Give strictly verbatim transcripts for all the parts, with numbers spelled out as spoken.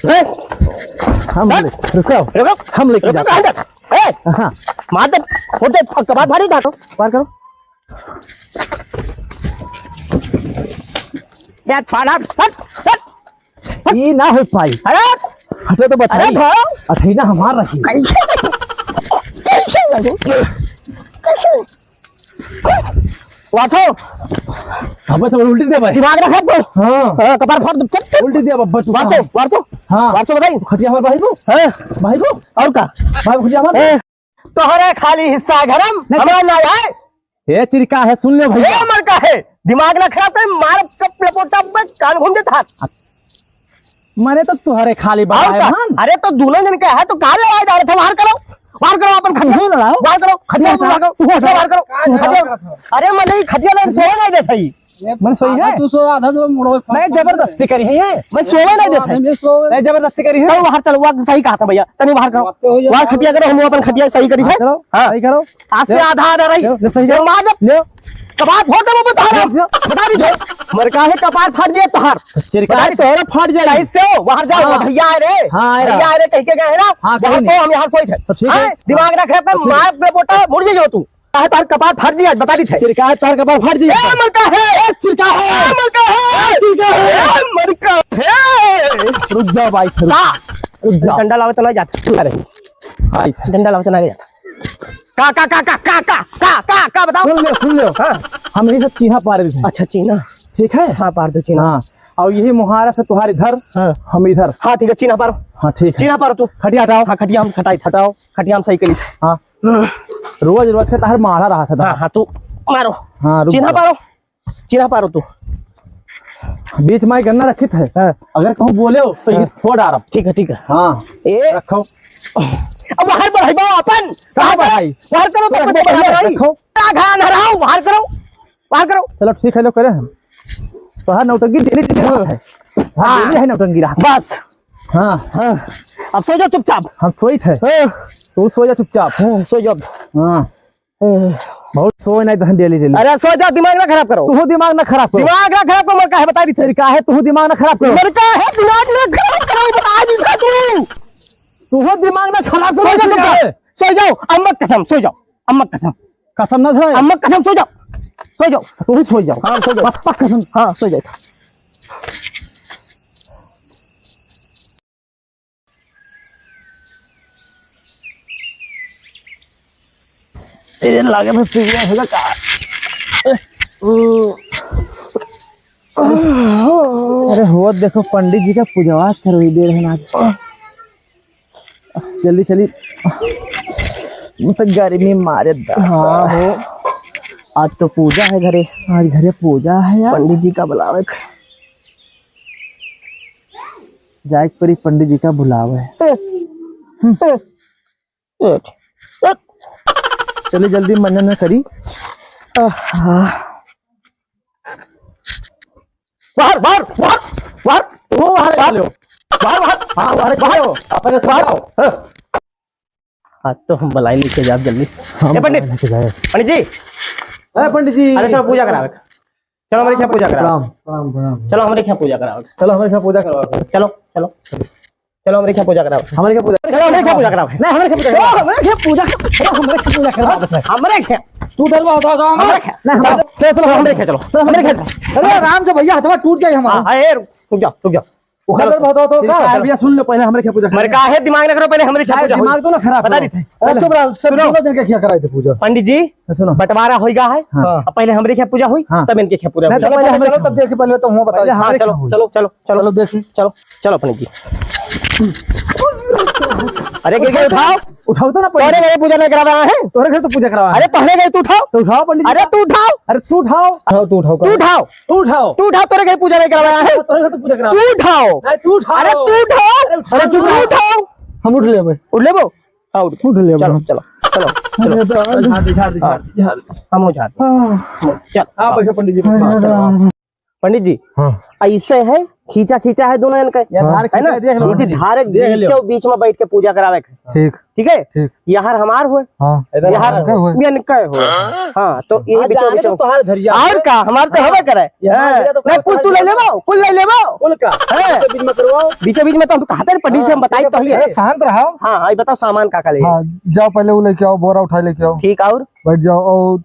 ए! हम ले, रुको। रुको। हम लेके रुको, जाते हैं। कहाँ जाता? ए! हाँ। मार दे, फोड़ दे, कबाड़ फाड़ी, काटो। पार करो। देख, फाड़ा, हट, हट। ई ना हो पाई। अरे! हटो तो बताई। अरे, धरो। अठैना हमार रही। कैसे? कैसे लगो? कैसे? वाचो। अबे तो उल्टी दे भाई। दिमाग रखा तो। हाँ। हाँ, कपार फाड़ दे। उल्टी दे बब्बा तू। वाचो, वाचो। हाँ। वाचो बताई। खटिया हमार भाई को। हाँ। भाई को। और का? भाई को खटिया हमार। ए, तोहरे खाली हिस्सा है घरम, नहीं। हमार ना है। ए चिरका है, सुन ले भैया। ए मरका है, दिमाग ना खराब कर, मार कप लपोटा में कान घूम जाता है। मने तो तुहरे खाली और बताए का? हन। अरे तो दोनों जन के है तो का लड़ाई डालत है, बाहर करो, बाहर करो अपन खटिया, तू लड़ाओ। बाहर करो, खटिया तू बाहर करो, तू हटाओ। बाहर करो, तू हटाओ। अरे मने ई खटिया में सोए नहीं देत है। मने सोई है? तू सो आधा जो मुड़ो। नहीं, जबरदस्ती करी है ये। मैं सोए नहीं देत है। मैं सोए। नहीं, जबरदस्ती करी है। चलो बाहर चलो, वो सही कहा था भैया, तनी बाहर करो। बात तो हो जाए। बाहर खटिया करो, हम अपन खटिया सही करी है। चलो, हाँ। सही करो। आज से ले। आधा आधा रही। ले, ले, सही ले, करो। मार दे। ले। कबाड़ फोड़ देबो, बता रहा। ले। बता दी दे। मरका है, कपार फाट गया तोहार। चिरका बता है, दी। तोहरा फाट जाए। कैसे हो? बाहर जाओ, हाँ। भैया आ रहे। हाँ, आ रहा। भैया आ रहे, कह के गए ना? हाँ, बाहर कहीं सो, नहीं। हम यहाँ सोई थे। तो ठीक है। हाँ, दिमाग रखे पे, तो ठीक है। मार पे बोटा, मुड़ जाइयो तू। काहे तोहार कपार फाट जाए, बता दी थे। चिरका है, तोहार कपार फाट जाए। ए, मरका है। ए, चिरका है। ए, मरका है। ए, चिरका है। ए, मरका है। रुक जाओ भाई, रुक। का? रुक जाओ। डंडा लावे तो ना जाता। अरे। भाई। डंडा लावे तो ना जाता। का, का, का बताओ? सुन लो, सुन लो। हाँ। हम यही सब चीन्हा पार देते हैं। अच्छा, चीन्हा। ठीक है? हाँ, पार दो चीन्हा। हाँ। और यही मुहारा से तुम्हारे इधर, हाँ। हम इधर। हाँ, ठीक है, चीन्हा पारो। हाँ, ठीक है। चीन्हा पारो तू। खटिया हटाओ। हाँ, खटिया हम खटाई। हटाओ। खटिया हम सही कर ली। हाँ। रोज रोज के तहर मारा रहा था। हाँ, हाँ, तू मारो। हाँ, रुक चीन्हा जा। पारो। चीन्हा पारो तू। बीच में गन्ना रखित है। हाँ। अगर कहूँ बोले हो, तो हाँ। ये फोड़ डारब। ठीक है, ठीक है। हाँ। ए। रखो। अब बाहर बढ़ाई बा अपन। कहाँ बाहर बढ़ाई? बाहर करो, तो रखो, कुछ बढ़ाई। रखो। आधा अंधेरा हो, बाहर करो। बाहर करो। चलो, ठीक है, लो करे हम। तोहार नौटंकी daily daily रहत है। हाँ, हाँ। Daily है नौटंकी रहत। बस। हाँ। हाँ। अब सो जाओ चुपचाप। हम सोइत है। हाँ। तू सो जा चुपचाप। हाँ, सो जाओ। हाँ। हाँ। बहुत सोए नहीं तहन daily daily। अरे सो जाओ, दिमाग ना खराब करो। तू दिमाग ना खराब करो। दिमाग ना खराब करो, मरका है, बता दी थे। फिर काहे तू दिमाग ना खराब करो? मरका है, दिमाग ना खराब करो, बता दी था तू। तू दिमाग ना खराब करो, सो जा चुपचाप। सो जाओ, अम्मा कसम, सो जाओ। अम्मा कसम। कसम ना धरे। अम्मा कसम, सो जाओ। सो जाओ। तू भी सो जाओ। हाँ, सो जाओ। पप्पा कसम। हाँ, सो जाओ। ए, लागे बस सीरियस हो जा का। अरे, हो देखो, पंडित जी का पूजवा करवाई दे रहे हैं आज। जल्दी चली। मतलब गर्मी मारे दा। हाँ हो। आज तो पूजा है घरे। आज घरे पूजा है यार। पंडित जी का बुलावे। जाए के पड़ी पंडित जी का बुलावे। हम्म। चली जल्दी, मन्ना ना करी। आहा। बाहर, बाहर, बाहर, बाहर, वो बाहर आ लो। बाहर, बाहर, हाँ, बाहर, बाहर, बाहर। हाँ। आज तो हम बलाई लेके जाब जल्दी से। हम ए, पंडित। बलाई लेके जाए। पंडित जी। ए, पंडित जी। अरे, चलो पूजा करावे। चलो, हमरे यहाँ पूजा करावे। प्रणाम, प्रणाम, प्रणाम। चलो, हमरे यहाँ पूजा करावे। चलो, हमरे यहाँ पूजा करावे। चलो, चलो। चलो, हमरे यहाँ पूजा करावे। हमरे यहाँ पूजा। चलो, हमरे यहाँ पूजा करावे। नहीं, हमरे यहाँ पूजा करावे। हमरे यहाँ पूजा। चलो, हमरे यहाँ पूजा करावे। हमरे यहाँ। तू डरवा होता था, हमरे यहाँ। नहीं, चलो, चलो, चलो, हमरे यहाँ चलो। हमरे यहाँ चलो। अरे, आराम से भैया, हथवा टूट जाए हमारा। हाँ, हाँ, ए, रुक, रुक जाओ, रुक जाओ। उखाड़ चलो, बताओ तो चलो, का? चलो। भैया, सुन लो, पहले हमरे क्या पूजा मर करें। काहे दिमाग ना करो, पहले हमरे क्या हाँ, पूजा दिमाग होई। तो ना खराब बता करो। दी थे। अरे, चलो। चुप रहो, सब सुनो। दोनों जन के क्या कराए थे पूजा? पंडित जी, हाँ, सुनो। बंटवारा होई गा है। हाँ। अब पहले हमरे क्या पूजा होई, हाँ। तब इनके क्या पूजा नहीं, होई। तो पहले हमरे चलो, तब देखी, पहले तो हुआ बता पहले दे। हाँ, हमरे चलो, क्या होई? चलो, चलो, चलो। चलो, देखी। चलो, चलो, पंडित जी। अरे, गिर गए, उठाओ। उठाओ तो ना, पंडित तोरे जी। घरे पूजा नहीं करावा है। तोरे घर तो पूजा करावा है। अरे, तोरे घरे तू उठाओ। तो उठाओ, पंडित जी। अरे, तू उठाओ। अरे, तू उठाओ। उठाओ, तू उठाओ, तू उठाओ। तू उठाओ। तू उठाओ, तोरे घरे पूजा नहीं करावा है। तोरे घर तो पूजा करावा। तू उठाओ। नहीं, तू उठाओ। अरे, तू उठाओ। अरे, उठाओ। अरे, तू उठाओ। हम उठ लेबे। उठ लेबो? हाँ, उठ। उठ लेबे चलो, हम। चलो, चलो, चलो। अरे, दादा। झाड़ दे, झाड़ दे, झाड़ दे, झाड़ दे। हम हो झाड़ दे। हाँ। चल। हाँ, बैठो पंडित जी, बैठो। अरे, चलो। दादा। पंडित जी, हाँ। ऐसे है, खींचा खींचा है दोनों इनके, ये हाँ। धार है ना? खींचा है, देख लो, ये पंडित जी। धार एक देख लो। बीचों बीच में बैठ के पूजा करावे के। ठीक। ठीक है? ठीक। यार हमार हुए। हाँ। इधर यार हमार हुए। इनके हुए। हाँ, तो ये आज बीचों जाने बीचों। तो तोहार धरिया और है। का, हमार तो हाँ। हवे करे। ये हमार हाँ। धरिया तो नहीं, कुल तू ले लेबो, कुल ले लेबो। कुल का? हाँ। बीचों बीच में करवाओ। बीचों बीच में तो हम कहते हैं, पंडित जी, हाँ, हम बताई ठीक है, तो ही है। पंडित जी, शांत रहो। हाँ, हाँ, ये बताओ सामान का का ले हाँ, जाओ पहले वो लेके आओ, बोरा उठा लेके आओ। ठीक, और? बैठ जाओ, और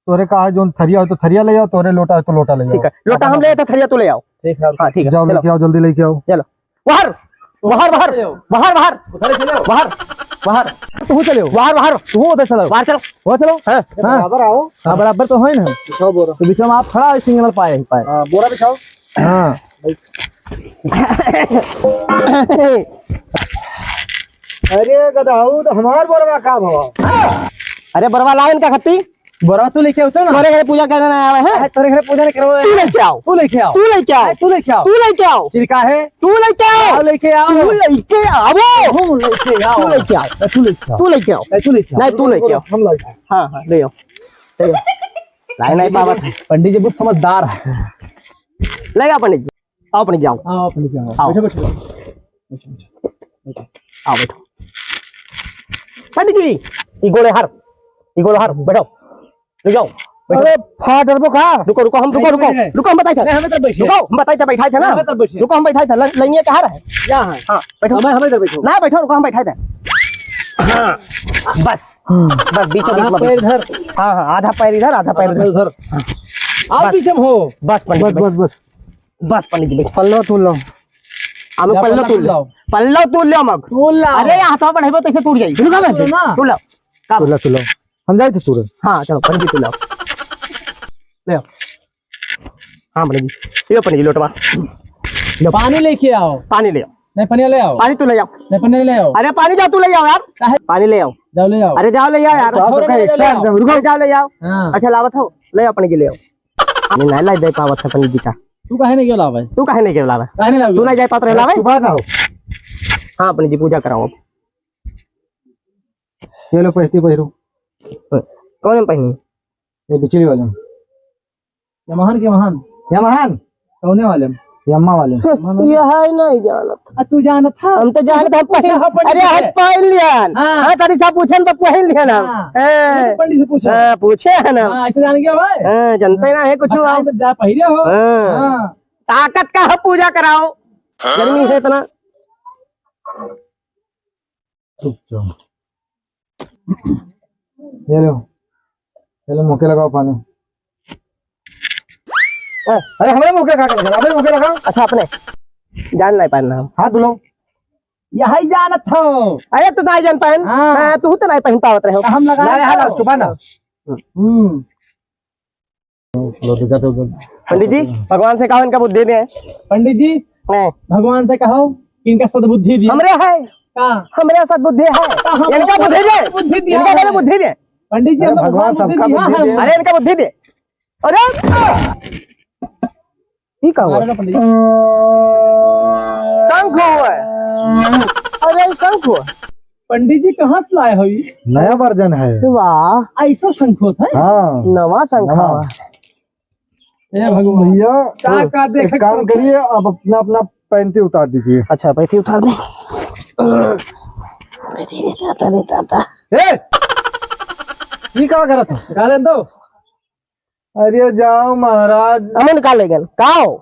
तोरे का है, जोन थरिया हो तो थरिया ले आओ, तोरे लोटा है तो लोटा ले आओ। ठीक है, लोटा हम ले आते, थरिया तू ले आओ। ठीक है। हाँ, ठीक है, जाओ, चलो। लेके आओ, जल्दी लेके आओ। चलो। बाहर, बाहर, बाहर, चलो। बाहर, बाहर। उधर चलो। बाहर, बाहर। तू चलो। बाहर, बाहर। तू उधर चलो। बाहर चलो। वो चलो। हाँ, हाँ। बराबर आओ। हाँ, बराबर तो है ना। बिछाओ बोरा। तो बीच में आप खड़ा है, सिंगल पाए ही पाए। हाँ, बोरा बिछाओ। हाँ। अरे गदहू, तो हमार बोरवा का भवा? अरे बोरवा लाओ इनका खत्ती। बोरवा तू लेके आओ तो ना। तोरे घरे पूजा करने ना आवे हैं। अरे तोरे घरे पूजा नहीं करवावे। तू लेके आओ। तू लेके आओ। तू लेके आओ। अरे तू लेके आओ। तू लेके आओ। चिरका है। तू लेके आओ। आओ लेके आओ। तू लेके आओ। तू लेके आओ। तू लेके आओ। अरे तू लेके आओ। तू लेके आओ। अरे तू लेके आओ। नहीं, तू लेके आओ। हम लाए। हाँ, हाँ, ले आओ। ले आओ। लाए नहीं पावत है। पंडित जी बहुत समझदार है। ले आओ पंडित जी। आओ पंडित जी, आओ। हाँ, आओ पंडित जी, आओ। आओ। बैठो, बैठो। बैठो, बैठो। बैठो। आओ, बैठो। पंडित जी, ई गोड़े हार, ई गोड़े हार, बैठो। रुक जाओ, बैठो। अरे, फाट डरबो का? रुको, रुको, हम, रुको, नहीं, रुको, नहीं। रुको, हम बताई थे। नहीं, हमें तरफ बैठिए। रुको, हम बताई थे, बैठाई थे ना। हमें तरफ बैठिए। रुको, हम बैठाई थे, ल-, लइनिया कहाँ रहे? यहाँ है। हाँ, बैठो। हमें, हमें तरफ बैठो। ना, बैठो, रुको, हम बैठाई थे। हाँ, बस, हम्म। बस, बीचों बीच आधा में पैर बैठो। इधर। हाँ, हाँ, आधा पैर इधर, आधा पैर आधा पैर इधर। उधर। हाँ। आप बस। पीछे में हो। बस, पंडित जी, बस, बस, बस। बस पंडित जी, बैठ। पल्लो तूल लो। हम लोग जा, पल्लो पल्ला तूल तूल लो। लाओ। पल्लो तूल लो हम लोग। तूल लाओ। अरे, यहाँ तो बढ़ेबो, तो इसे टूट जाई। रुको, मैं तूल लो ना। तूल लो। का? तूल लो, तूल लो। हम जाए थे तूल। हाँ, चलो, पंडित जी, तूल लो। ले आओ। हाँ, पंडित जी। ये पंडित जी, लोटवा। लो। पानी लेके आओ। पानी ले आओ। नहीं, पानी ले आओ। पानी तू ले आओ। नहीं, पानी ले आओ। अरे, पानी जाओ, तू ले आओ यार। काहे? पानी ले आओ। जाओ, ले आओ। अरे, जाओ, ले आओ यार। जाओ, जाओ, जाओ, ले आओ। रुको, जाओ, ले आओ। हाँ। अच्छा, लावत हो? ले आओ, पंडित जी, ले आओ। नहीं, नहीं लाई दे पावत है पंडित जी का। तू काहे नहीं गेला भाई? तू काहे नहीं गेला भाई? काहे नहीं लावे? तू नहीं जाए पात्र है भाई? सुबह ना हो। हाँ, पंडित जी, पूजा कराओ। ये लो, पैंती पहिरो। कौन में पहनी? ये बिचली वाले में। यमहन के महान। यमहन? कौने वाले में? यम्मा वाले में। यम्मा वाले। यह है नहीं जानत। आ, तू जानत है? हम तो जानत, हम पूछा पहन, है पंडित अरे, से। हम पहन लियन। हाँ। हाँ, तनी सा पूछन तो पहन लियन हम। हाँ। हाँ। तो पंडित से पूछो। हाँ, पूछे हैं ना। हाँ, ऐसे जान गया भाई? हाँ, जानते ना है कुछ हाँ, आप। तो जा पहिरे हो। हाँ। हाँ। ताकत का हो, पूजा कराओ। हाँ। गर्मी है इतना। चुप, चुप। ये लो, ये लो, मुँह के लगाओ पानी। हाँ। अरे, हमरे मुँह के का कर, अबे मुँह के लगाओ। अच्छा, अपने जान नहीं पाए ना हम। हाथ धुलो। यही जानत हो। अरे, तू नहीं जान पाए। हाँ। हाँ, तू तो नहीं पहन पावत रहे हो। हम लगा ना, यहाँ लाओ, छुपा ना। हम्म। पंडित जी, भगवान से कहो इनका बुद्धि दे। पंडित जी, हैं? भगवान से कहो कि इनका सद्बुद्धि दिए। हमरे है। का? हमरे सद्बुद्धि है। का हम इनका बुद्धि दे। बुद्धि दिया इनका है। पहले बुद्धि दे। पंडित जी, अरे हमें भगवान भगवान बुद्धि सबका दिया बुद्धि है दे। हमें। अरे इनका बुद्धि दे। अरे! ई का हुआ? मारो ना पंडित जी। शंख हुआ। अरे, शंख हुआ। पंडित जी, कहाँ से लाए हो ये? नया version है। वाह। ऐसा शंख होता है? हाँ। नवा शंख नवा। हुआ। हे भगवान। भैया, का, का देखे एक काम करिए, आप अपना, अपना पैंती उतार दीजिए। अच्छा, पैंती उतार दे। पैंती नहीं उतारता, नहीं उतारता। ए! ये का करत हो? डाले दो। अरे जाओ महाराज। अमन का ले गल? का हो?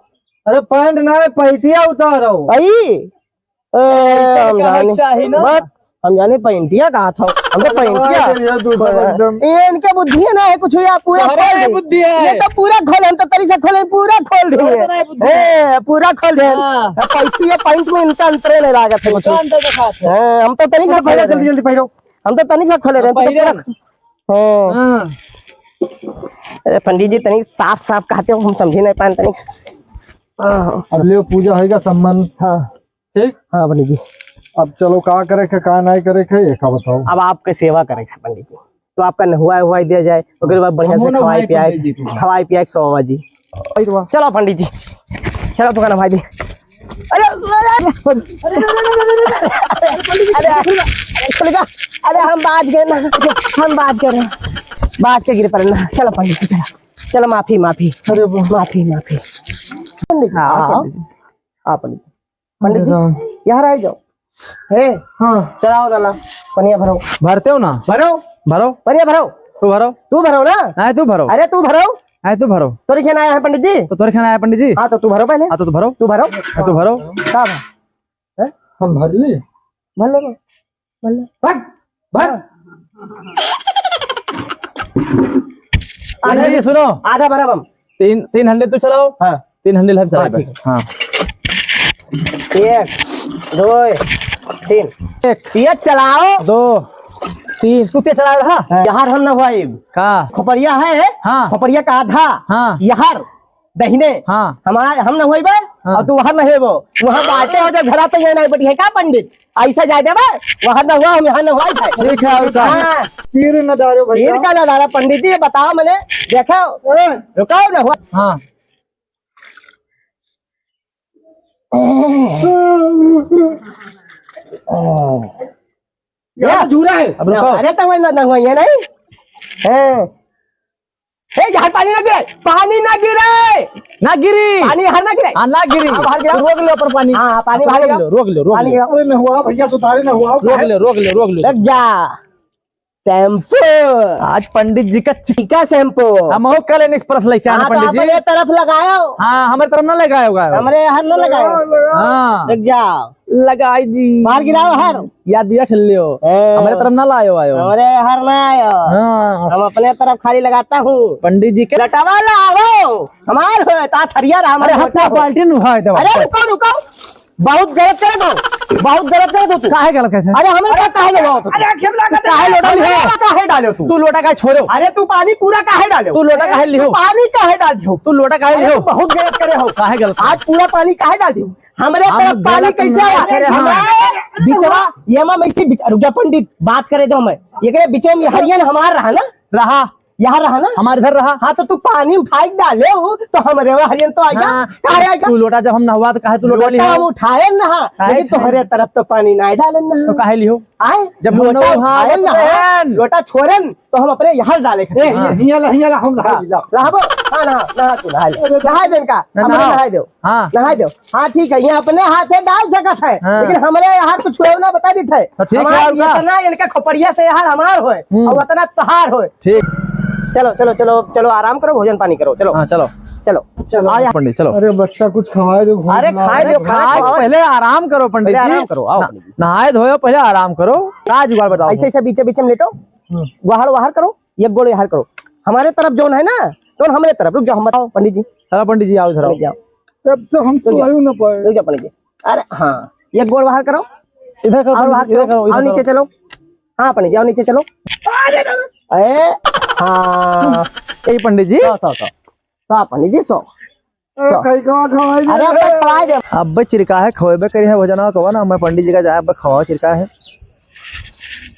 अरे पैंट ना है, पैंटिया उतारो। आई? ए, पैसा हम का जाने। चाही ना? मत, हम जाने पैंटिया कहा था। हम तो पैंटिया। अरे यार, दूसरा एकदम। ये इनके बुद्धि ना है कुछ, या पूरा तुम्हारे खोल नहीं दे। बुद्धि है। ये तो पूरा खोल, हम तो तनी से खोले, पूरा खोल दे। तुम्हारे नहीं बुद्धि है। ए, पूरा खोल दे। हाँ। अब पैंट, ये पैंट में इनका अंतर नहीं लागत है कुछ। इनका अंतर दिखाते हैं। हाँ, हम तो तनी से खोले। जल्दी, जल्दी पहिरो। हम तो तनी से खोले रहे, हम तो पहिरे। पूरा हाँ। हाँ। अरे पंडित जी, तनी साफ साफ कहते हो, हम समझी नहीं पाए तनी। हाँ। अब ले पूजा होइगा सम्मान। हाँ। ठीक? हाँ पंडित जी। अब चलो का करे के, का नहीं करे के, ये का बताओ। अब आपके सेवा करे के पंडित जी, तो आपका नहवाई हुआई दिया जाए, ओकरे बाद बढ़िया से हमो खवाई नहवाई पियाई, पंडित जी, तू। खवाई पियाई के सोवा जी। चलो पंडित जी, चलो दुकान भाई जी। अरे, अरे, अरे, अरे, अरे, हम बाज गए ना, हम बाज गए ना, बाज के गिर पड़े ना। चलो पंडित जी, चलो, चलो, माफी, माफी। अरे, माफी, माफी। पंडित जी, हाँ। आप पंडित जी। पंडित जी, अरे राम। यहाँ रह जाओ। हे, हाँ। चलाओ ना, ना, पनिया भरो। भरते हो ना? भरो। भरो। पनिया भरो। तू भरो। तू भरो ना। नहीं, तू भरो। अरे, तू भरो। नहीं, तू भरो। तोरी खेना आया है पंडित जी। तो तोरी खेना आया पंडित जी। हाँ, तो तू भरो पहले। हाँ, तो तू भरो। तू भरो। हाँ, तू भरो। का भा? हैं? हम भर ले। भर ले, भर ले। भर। भर। आधा ये सुनो। आधा भरा हम। तीन, तीन हंडे तू चलाओ। हाँ। तीन हंडे हम चलाए हाँ, बस। ठीक है। हाँ। एक, दो, तीन। एक। ये चलाओ। दो, तीन। तू ते चला रहा? हाँ। यार हम ना हुआ ये। का? खोपड़िया है? हाँ। खोपड़िया का आधा। हाँ। यार। दहिने। हाँ। हमार, हम न होइबे, हाँ। और तू वहाँ न हेबो। वहाँ बाटे हो जब घरा तो ये नहीं बटी है का पंडित? ऐसा जाए देबे, वहाँ न हुआ, हम यहाँ न हुआ है। ठीक है, और का? हाँ। चीर न डालो भैया। चीर का न डाला पंडित जी, बताओ मने, देखो, हाँ। रुकाओ न हुआ। हाँ। यार झूरा है। अब रुको। अरे तो वही न, न हुआ, ये नहीं? हाँ। ए, यहाँ पानी ना गिरे, पानी ना गिरे। ना गिरी। पानी यहाँ ना गिरे। हाँ, ना गिरी। हाँ, बाहर गिराओ। रोक लो पर पानी। हाँ, पानी बाहर रोक गिराओ। लो, रोक लो, रोक पानी लो। गिराओ। अरे, न हुआ भैया, सुधारे न हुआ। रोक लो, रोक लो, रोक लो। रुक जा। शैम्पू। आज पंडित जी का चिका शैम्पू। हम हो कल इस परस लेके आना हाँ, तो पंडित जी। अपने तरफ लगाओ। हाँ, हमारे तरफ ना लगाओ, गाओ। हमारे यहाँ ना लगाओ। हाँ। रुक जाओ। लगाई दी। बाहर गिराओ हर। याद दिया खेल लियो। हाँ। हमारे तरफ ना लायो आयो। हमारे हर ना आयो। हाँ। हम अपने तरफ खाली लगाता हूँ। पंडित जी के लटवा लाओ। हमार हो, ता थरिया राम अरे, हम हत्या हो। बाल्टी नु है, दवा। अरे, रुको, रुको। बहुत गलत करे दो। बहुत गलत करे दो तू। काहे गलत करे? अरे, हमरे का काहे लगाओ तू? अरे, आँखें में लागत है। काहे लोटा लिहो? हमरे का काहे डालो तू? तू लोटा काहे छोड़ो? अरे, तू पानी पूरा काहे डालो? तू लोटा काहे लिहो? तू पानी काहे डाल दियो? तू लोटा काहे अरे, लिहो? तू बहुत गलत करे हो। काहे गलत करे? आज पूरा पानी काहे डाल दियो? हमरे हम तरफ पानी गलत कैसे नहीं आया? करे, हाँ। हमारे बिचवा, ये माँ, मैं इसी बिच-, रुक जा पंडित, बात करे दो हमें। एकरे बिचवा में हरियन हमार रहा ना? रहा। यहाँ रहा ना? हमारे घर रहा। हाँ, तो तू पानी उठाई के डाले हो, तो हमरे वहाँ हरियन तो आएगा। हाँ, काहे आएगा? तू लोटा जब हम नहवा, तो काहे तू लोटा लोटा लिहो? हम उठाए ना, काहे लेकिन उठाए? तोहरे तरफ तो पानी ना डाले ना। तो काहे लिहो? आए? जब हम लोटा नहवा, उठाए तो ना, बहन। लोटा छोड़न, तो हम अपने यहाँ डाले खातिर। ए, हाँ। हियाँ ला, हियाँ ला, हम नहा हाँ, ली, ला। नहाबो? हाँ, नहा, नहा तू, नहा ले। अरे, नहा दे इनका, ना, हमरे नहाओ। नहाए दो। हाँ। नहाए दो। हाँ, ठीक है, ये अपने हाथे डाल सकत है, हाँ। लेकिन हमरे यहाँ तो छुड़ौना बता देत है। तो ठीक है, हमार और का? इतना इनका खोपड़िया से यहाँ हमार होए, हम्म। और उतना तहार होए। ठीक। चलो, चलो, चलो, चलो, आराम करो, भोजन पानी करो, चलो। हाँ, चलो। चलो। चलो। आओ यहाँ। पंडित, चलो। अरे बच्चा, कुछ खवाए दो, भूख अरे, लगा खाए है। दो, खाए खाए दो, आओ। पहले आराम करो, पंडित पहले जी। आराम करो, आओ, ना-, पंडित जी। नहाए धोए, पहले आराम करो। का जुगाड़ बताओ? ऐसे, ऐसे बीचे, बीचे में लेटो। हम्म। बाहर, बाहर करो। एक गोड़ यहाँ करो, हमारे तरफ जौन है ना, तौन हमरे तरफ। रुक जाओ, हम बताओ पंडित जी। चलो पंडित जी, आओ इधर आओ। रुक जाओ। तब तो हम रुक जाओ। सोए ना पाए। रुक जाओ पंडित जी। अरे हाँ, एक गोड़ बाहर करो। इधर करो और पंडित बाहर जी, इधर करो, करो, इधर आओ नीचे करो। चलो। हाँ पंडित जी, आओ नीचे चलो। अरे हाँ। यही पंडित जी। सो, सो, सो। सो पंडित जी, सो। अरे, सो। कई कवा खवाई दे अरे, रे। अब खवाई दे। अब चिरकाहे खवेबे करी है भोजना, कहो ना, मैं पंडित जी का जाए, अब खवाओ चिरकाहे।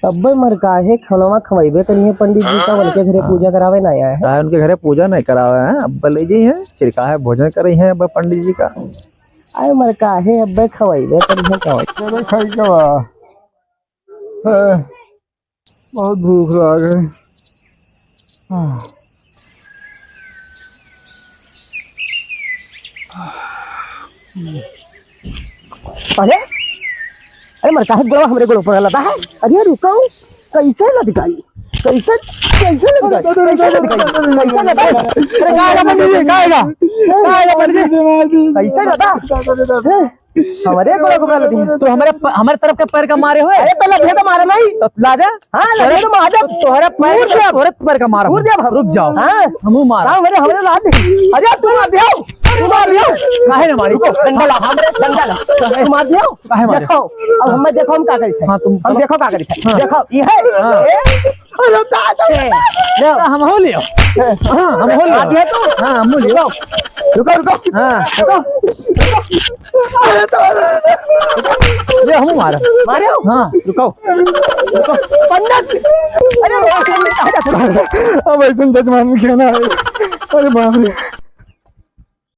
अब मर काहे खनवा खवाइबे करी है पंडित जी का, उनके घरे पूजा करावे ना आया है। काहे उनके घरे पूजा नहीं करावे हैं, अब ले जी है, चिरकाहे भोजन करी है अब पंडित जी का। अरे मर काहे अब खवाइबे करी है, खवाई। चलो, खाई कवा। हाँ। बहुत भूख लाग है। अरे, अरे, मर काहे गोड़वा हमरे गोड़ पर लदा है? अरे, रुको, कैसे लद गई? कैसे, कैसे लद गई? कैसे लद गई? कैसे लद गई? अरे, का है पंडित जी? का है? का है पंडित जी? कैसे लदा? हैं? हमरे को, को लदी। तू हमरे प-, हमरे तरफ के पैर का मारे हुए। अरे तो लदिया तो मारा नहीं। तो ला दे। हाँ, लदिया तो मारा। तोहरे पैर, तोहरे पैर का मारा। रुक जाओ। हाँ। हमू मारा। हाँ, हमरे, हमरे ला दे। अरे तू मार दियो। तू मार दियो। काहे ना मारी? डंडा ला, हमरे डंडा ला। तू मार दियो। काहे मारे? देखो, अब हम देखो हम का करी थे। हाँ, तुम हम चलो। देखो का करी थे। हाँ। देखो, ये है। हाँ। ये अरे दादा, ए, दादा। ले, हम हो लियो। हाँ, हम हो लियो। आप ये तो हाँ, हम हो लियो। रुको, रुको। हाँ। रुको। अरे तो, अरे, अरे। ये हम मारा। मारे हो? हाँ। रुको। रुको। पंडित। अरे, बाप रे, कहाँ जाते हो? अब ऐसे जजमान में क्या ना है? अरे बाप रे।